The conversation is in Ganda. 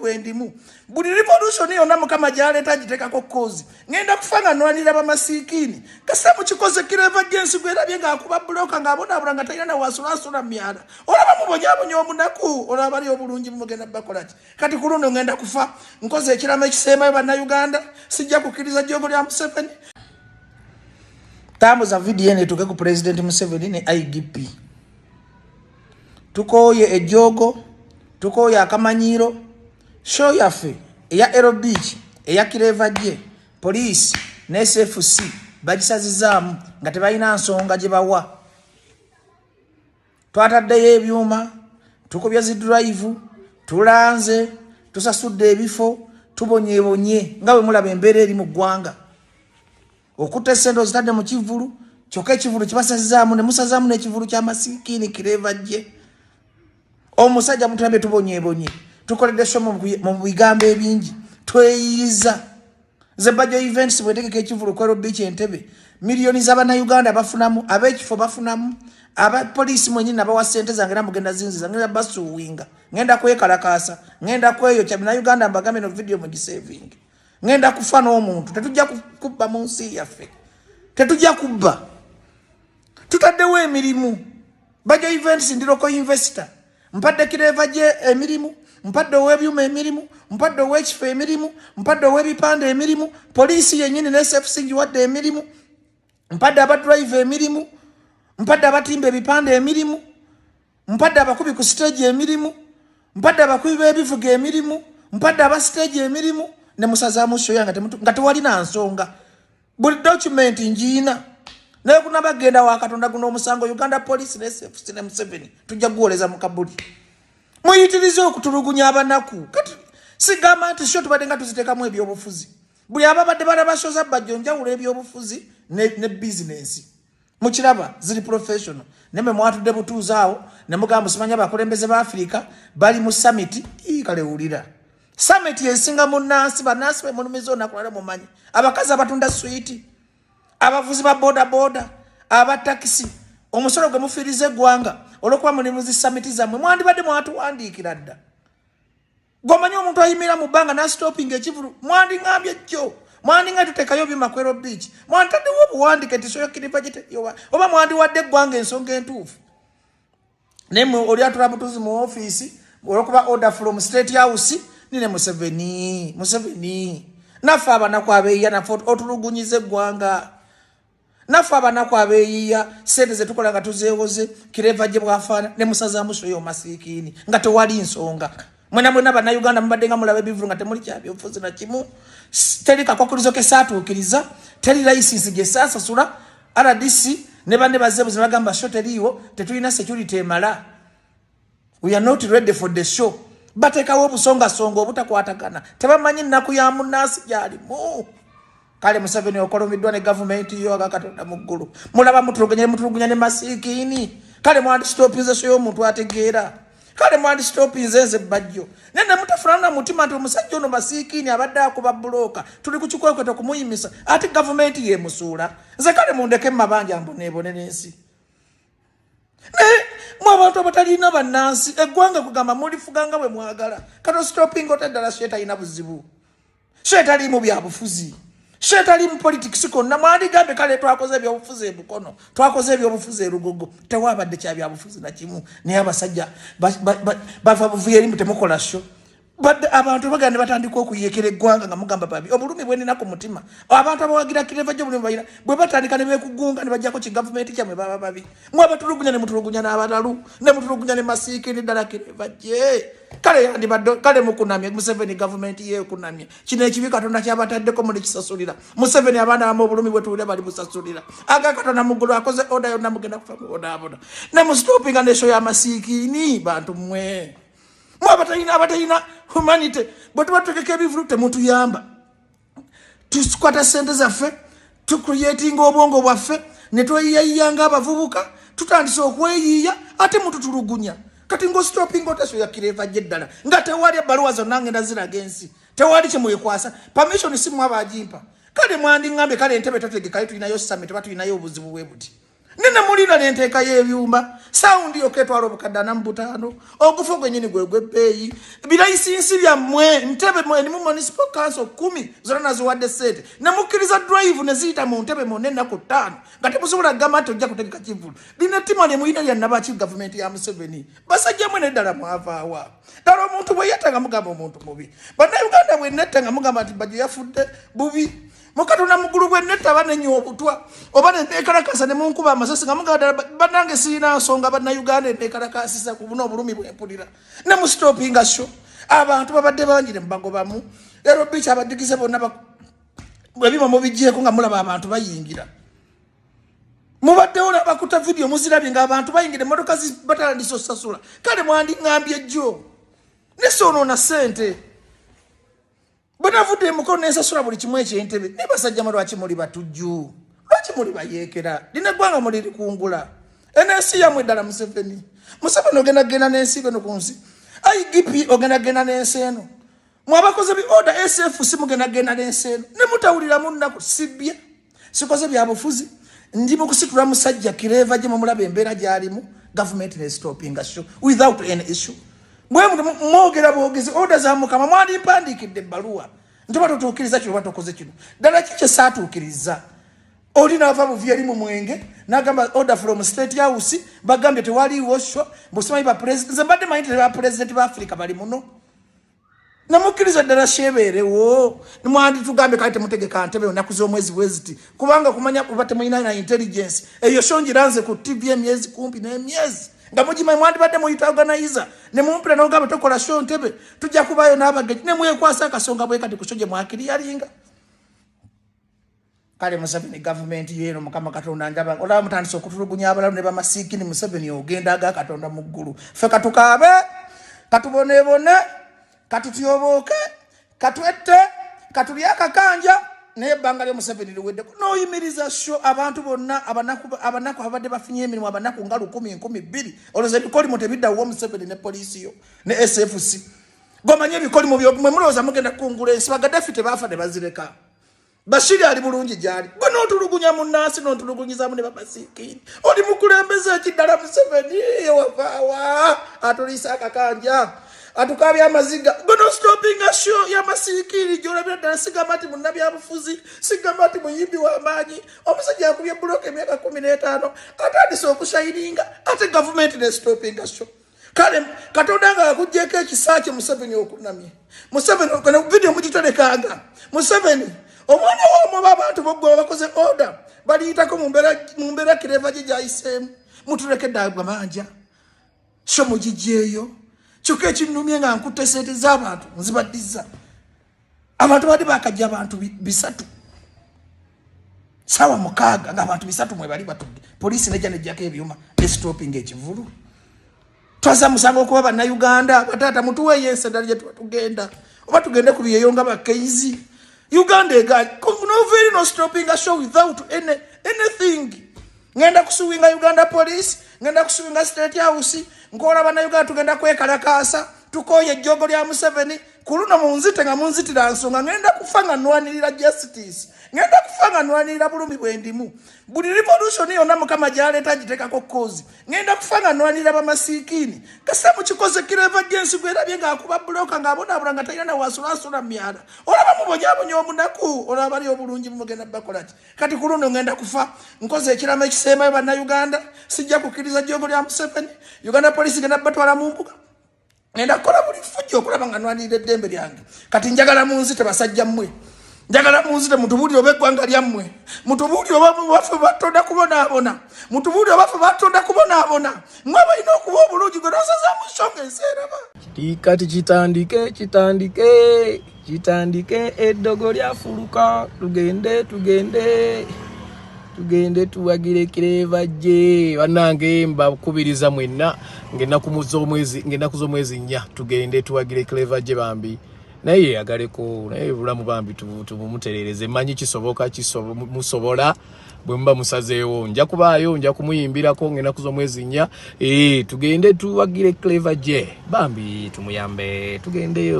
Bwendimu buli revolution yonna Mukama gyaleeta agiteekako kozi. Ŋenda kufa nga nwanira bamasiikiini. Kasita mukikoze, Clever J gwerabye ng'akuba buloka, ng'abonaabona, nga talina nawasulasula myala. Olaba mubonyabonya omunaku, olaba bali obulungi, mugenda bakolaki? Kati ku luno ŋenda kufa nkoze ekiramo ekisembayo. Bannayuganda, sijja kukkiriza jogo lya Museveni. Tambuza vidiyo eno etuuke ku Pulezidenti Museveni ne IGP. Tukooye ejjoogo, tukooye akamanyiiro. Show yaffe eya Ero Beach eya Clever J, poliisi ne SFC bagisazizaamu nga tebalina nsonga gye bawa. Twataddeyo ebyuma, tukubye zi drive, tulanze, tusasudde ebifo, tubonyebonye nga bwe mulaba embeera eri mu ggwanga. Okutta essente ozitadde mu kivulu, kyokka ekivulu kibasazizaamu ne musazaamu n'ekivulu ky'amasikiini Clever J. Omusajja mutulabye, tubonyebonye, tukoledde show mu bigambo ebingi, tweyiyiza. Nze Bajjo Events, bwetegeka ekivulu ku Ero Beach Entebe, miliyoni z'abannayuganda bafunamu, ab'ekifo bafunamu, abapoliisi mwenyini nabawa sente zange, era mugenda zinziza, ngenda basuuwinga, ngenda kwekalakaasa, ngenda kweyokya. Bannayuganda, mbagambe, no video mugisaving. Ngenda kufa n'omuntu. Tetujja kubba mu nsi yaffe, tetujja kubba. Tutaddewo emirimu. Bajjo Events, ndi local investor. Mpadde Clever J emirimu, mpadde ow'ebyuma emirimu, mpadde ow'ekifo emirimu, mpadde ow'ebipande emirimu, poliisi yennyini ne SFC ngiwadde emirimu, mpadde abadrive emirimu, mpadde abatimba ebipande emirimu, mpadde abakubi ku stage emirimu, mpadde abakubi b'ebivuga emirimu, mpadde aba stage emirimu, ne musazaamu show yange nga tewalina nsonga. Buli document ngiina, naye kunaba genda wa Katonda. Guno omusango Uganda Police ne SFC ne Museveni tujja guwoleza mu kabuli. Muyitirize okutulugunya abanaku. Kati sigamba nti show tubadde nga tuziteekamu ebyobufuzi. Buli ababadde balaba show za Bajjo, njawulo ebyobufuzi ne bizinensi. Mukiraba ziri professional. Nemwe mwatudde butuuzi awo ne mugamba, simanya abakulembeze ba Afirika bali mu summit. Ii, kale wulira, summit esinga munnansi. Bannansi bemulumiza olunaku lwala. Mumanyi abakazi abatunda swiiti, abavuzi ba boda boda, abatakisi, omusolo gwe mufiiriza eggwanga olwokuba muli mu zi summit zammwe. Mwandibadde mwatuwandiikira dda. Gwomanyi omuntu ayimira mu bbanga nasitopinga ekivulu, mwandiŋambye jjo, mwandinga tuteekayo byuma ku Ero Beach, mwantaddewo obuwandike nti show ya Clever giteyoba, oba mwandiwadde eggwanga ensonga entuufu. Naye mwe oli atula butuzi mu ofiisi olwokuba order from State House nine Museveni. Museveni, naffe abanaku abeeyiya, naffe otulugunyiza eggwanga. Naffe abanaku abeeyiya, sente zetukola nga tuzeewoze. Clever J bwafaana ne musazaamu show y'omasiikiini nga tewali nsonga. Mwena mwena Bannayuganda mubadde nga mulaba ebivulu nga temuli kyabyobufuzi na kimu. Teri kakwakkulizo kesaatuukiriza, teri license gye saasasula. RDC ne banne bazze buzi ne bagamba show teriiwo, tetulina security emala, we are not ready for the show. Bateekawo obusongasonga obutakwatagana, tebamanyi nnaku ya munnansi gyalimu. Kale Museveni, okolomiddwa ne gavumenti yo. Aga Katonda mu ggulu, mulaba mutulugunya, mutulugunya ne masiikiini. Kale mwandisitopinze show y'omuntu ategeera. Kale mwandisitopinze nze Bajjo, naye ne mutafuna na mutima nti omusajja ono masiikiini abadde akuba bulooka, tuli ku kikwekweto kumuyimisa, ate gavumenti yemusuula. Nze kale mundeke mu mabanja, mboneebone n'ensi. Naye mwe abantu abatalina bannansi, eggwanga kugamba mulifuga nga bwe mwagala. Kati stopping ota ddala show etalina buzibu, show etaliimu byabufuzi, show etaliimu politics konna. Mwandigambye kale twakoze ebyobufuzi ebukono, twakoze ebyobufuzi erugogo, tewabadde kya byabufuzi nakimu. Naye abasajja bava buvuyo erimu, temukola show. Badde abantu bagenda ne batandika okuyeekera eggwanga nga mugamba babi. Obulumi bwenina ku mutima, abantu abawagira Clever J, obulumi balina bwe batandika ne beekugunga ne bajjako kigavumenti kyammwe, baba babi. Mwe abatulugunya, ne mutulugunya n'abalalu, ne mutulugunya ne masiikini. Ddala Clever J kale yandibadde kale mukunamye. Museveni, gavumenti yeekunamye. Kino ekibi Katonda kyabataddeko muli kisasulira. Museveni, abaana bamu obulumi bwe tuwulira bali busasulira. Aga Katonda muggulu akoze order yonna, mugenda kufa mubonaabona. Ne musitopinga ne show y'amasiikiini. Bantu mmwe, mwe abatalina humanity, bwe tuba tutegeka ebivulu temutuyamba. Tukwata sente zaffe, tucreatinga obwongo bwaffe ne tweyiyayiya ng'abavubuka. Tutandise okweyiiya, ate mututulugunya. Kati ng'ostopinga ota show ya Clever J ddala nga tewali ebbaluwa zonna ngenda ziraga ensi, tewali kyemwekwasa. Permission si mwe abagimpa. Kale mwandiŋŋambye kale Entebe totegekayo, tulinayo summit oba tulinayo obuzibu bwe buti. Nene mulina nenteekayo ebyuma, sound yokka etwala obukadde 45, ogufo gwenyini gwe gwebbeeyi. Birayisinsi byammwe, Ntebe erimu municipal council 10 zonna naziwadde sente, nemukkiriza drive ne ziyita mu Ntebe mwonna ennaku 5 nga temusobola kugamba nti ojja kutegeka kivulu. Lino ettima lye mulina lya nabaki? Gavumenti ya Museveni, basajja mwe neddala mwavaawa ddala. Omuntu bwe yetta nga mugamba omuntu mubi. Bannayuganda bwe netta nga mugamba nti Bajjo yafudde bubi. Mukatonda mugulu bwe netta banenya obutwa oba nenekalakasa ne munkuba amasasi nga mugamba ddala. Bannange, sirina nsonga bannayuganda enekalakasisa ku buno obulumi bwempulira, ne mustopinga show. Abantu babadde bangi ne mubagobamu. Ero biiki abadigize bonna ebima mubigyeko nga mulaba abantu bayingira. Mubaddewo nabakuta vidiyo muzirabye ng'abantu bayingira emmotoka batalandisa osasula. Kale mwandiŋŋambye jjo nesoonoona ssente bwe navudde emukono nensasula buli kimu ekyentebe. Naye basajja mwe, lwaki muli batujju? Lwaki muli bayeekera? Lina eggwanga mulirikungula eno ensi yammwe ddala. Museveni, Museveni, ogenda genda n'ensi eno ku nsi. IGP, ogenda genda n'ensi eno. Mwabakoze bi order SFC, mugenda genda n'ensi eno ne mutawuliramu nnaku. Sibbye, sikoze byabufuzi, ndi mu kusitula musajja Clever gye mumulaba embeera gy'alimu. Gavumenti ne stopinga show without any issue. Bwe mwogera bwogezi order za Mukama. Mwandimpandiikidde ebbaluwa nti oba totuukiriza kino oba tokoze kino. Ddala ki kye saatuukiriza? Oli naava buvi eri mu mwenge nagamba order from State House, bagambye tewaliiwo show. Busimanyi ba president, nze mbadde manyi nti ba president ba Africa bali muno. Namukkiriza ddala shebeerewo. Mwanditugambye kale temutegeka Ntebe ennaku z'omwezi bweziti, kubanga kumanya kuba temulina na intelligence. Eyo show ngiranze ku TV emyezi kumpi n'emyezi nga mugimanyi. Mwandibadde muyita organizer ne mumpira nogamba tokola show Ntebe, tujja kubayo n'abagenyi, ne mwekwasa akasonga bwe kati ku show gye mwakiriyalinga. Kale Museveni, gavumenti yeeno, Mukama Katonda njaba olaba mutandise okutulugunya abalalu ne bamasiikini. Museveni, ogenda aga Katonda mu ggulu. Ffe katukaabe, katubonebone, katutyobooke, katwette, katulye akakanja, naye ebbanga lya Museveni liweddeko. N'oyimiriza show, abantu bonna abanaku abadde bafunye emirimu, abanaku nga 1000, 2000. Olowooza ebikolimo tebiddawo? Museveni ne poliisi yo ne SFC gomanye ebikolimo mwe mulowooza mugenda kukungula ensi. Bagadafi tebaafa ne bazireka. Bashiri ali bulungi gyali. Gwe n'otulugunya munnansi, n'otulugunyizamu ne bamasiikini. Oli mukulembeze ekiddala? Museveni ewavaawa atuliisa akakanja, atukabya amaziga. Gwe nostopinga show y'amasiikini gyolabira ddala. Sigamba nti munnabyabufuzi, sigamba nti muyimbi w'amaanyi. Omusajja akubye buloka emyaka 15, atandise okushayininga, ate gavumenti ne stopinga show. Kale Katonda nga akugyeko ekisa kye. Museveni okunamye. Museveni, vidiyo mugiterekanga. Museveni, omwana womwe oba abantu boggwe bakoze order baliyitako mu mbeera Clever gye gyayiseemu. Mutulekedde amanja, so mugigyeyo. Kyokka ekinnumye nga nkutte sente z'abantu nzibaddiza. Abantu badde bakajja abantu 300, saawa 6 ng'abantu 300 mwe bali batudde. Poliisi nejja nejjako ebyuma ne stopping ekivulu. Twaza musango okuba bannayuganda. Bataata, mutuweeyo ensi endala gye tuba tugenda, oba tugende ku byeyo nga bakeizi. Uganda ega nova eri no stoppinga show without anything. Ngenda kusuwinga Uganda Police, ngenda kusuwinga State House. Nkola bannayuganda, tugenda kwekalakaasa. Tukooye ejjogo lya Museveni. Ku luno munzite nga munzitira nsonga. Ngenda kufa nga nwanirira justice, ngenda kufa nga nwanirira bulumi bwendimu. Buli revolution yonna Mukama gyaleeta giteekako cause. Ngenda kufa nga nwanirira bamasiikini. Kasita mukikoze Clever Gensi gwerabye ng'akuba buloka ng'abonaabona nga talina nawasulasula myala. Olaba mubonyabonya omunaku, olaba bali obulungi mugenda bakolaki? Kati ku luno ngenda kufa nkoze ekiramo ekisembayo. Bannayuganda, sijja kukkiriza jjogo lya Museveni. Uganda Police genda batwala mu mbuga. Ngenda kukola buli fujjo okulaba nga nwanirira eddembe lyange. Kati njagala munzite, basajja mmwe, njagala munzite. Mutubuulire oba eggwanga lyammwe, mutubuulire oba baffe batonda kubonaabona, mutubuulire oba ffe batonda kubonaabona. Mwe balina okuba obulungi, gwe nosazaamu nsonga ensi eraba. Kati kitandike, kitandike, kitandike. Eddogo lyafuluka. Tugende, tugende, tugende tuwagire Clever J. Bannange, mbakubiriza mwenna ng'ennaku z'omwezi 4 tugende tuwagire Clever J. Bambi naye yeyagaleko, naye bulamu bambi tubumuterereze. Manyi kisoboka, musobola bwe muba musazeewo. Nja kubaayo, nja kumuyimbirako ng'ennaku z'omwezi 4. Tugende tuwagire Clever J, bambi tumuyambe, tugendeyo.